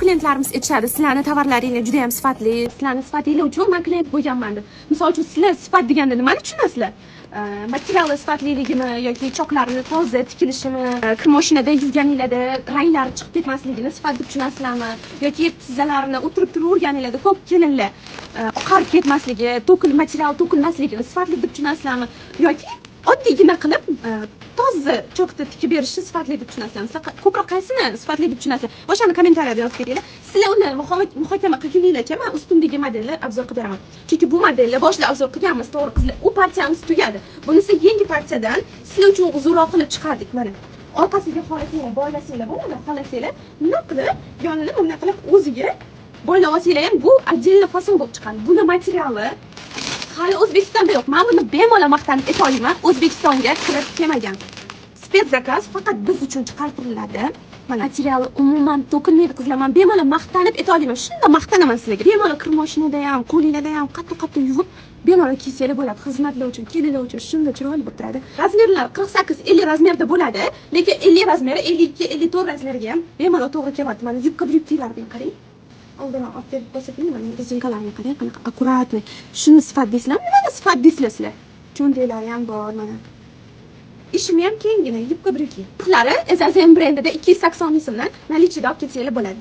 Klientlarimiz aytishadi, sizlarni tovarlaringlar juda ham sifatli, sizlarni sifatinglar uchun man klient bo'lganman deb. Misol uchun, sizlar sifat deganda nimani tushunasizlar? Materiali sifatliligimi yoki choklarini toza tikilishimi, kir mashinada yuvganinglarda ranglari chiqib ketmasligini sifat deb tushunasizlarmi yoki tizzalarini o'tirib turaverganinglarda ko'p kelinlar oqarib ketmasligi, to'kil material to'kilmasligini sifatli deb tushunasizlarmi yoki oddiygina qilib toza chokda tikib berishni sifatli deb tushunasizlarmi? Sizlar ko'proq qaysini sifatli deb tushunasizlar, o'shani kommentariyada yozib ketinglar. Sizlar uni muhokama qilguninglarcha man ustimdagi modelni обзор qilib beraman, chunki bu modelni boshida обзор qilganmiz, to'g'ri, qizlar? U partiyamiz tugadi, bunisi yangi partiyadan sizlar uchun uzunroq qilib chiqardik. Mana, orqasiga xohlasanglar boylasanglar bo'ladi, xohlasanglar bundoq qilib yonini bunday qilib o'ziga boylab olsanglar ham, bu отдельно fason bo'lib chiqadi. Buni materiali hali O'zbekistonda yo'q. Man buni bemalol maqtanib ayta olaman, O'zbekistonga kirib kelmagan, спецзаказ, faqat biz uchun chiqartiriladi. Mana, materiali umuman to'kilmaydi, qizlar. Man bemalol maqtanib ayta olaman, shunda maqtanaman sizlarga. Bemalol kir mashinada ham, qo'linglarda ham qattiq qattiq yuvib, bemalol kiysanglar bo'ladi. Xizmatlar uchun, kelinlar uchun shunda chiroyli bo'lib turadi. Razmerlar 48, 50 razmerda bo'ladi, lekin 50 razmeri 52, 54 razmerga ham bemalol to'g'ri kelyapti. Mana, yubka брюки larga qarang, oldinroq olib kelib ko'rsating. Mana, rezinkalarni qarang, qanaqa аккуратный. Shuni sifat deysizlarmi? Nimani sifat deysizlar sizlar? Cho'ntaklari ham bor, mana, ishimi ham kenggina, yubka брюки. Narxlari SSM brendida 280 ming so'mdan наличие da olib ketsanglar bo'ladi.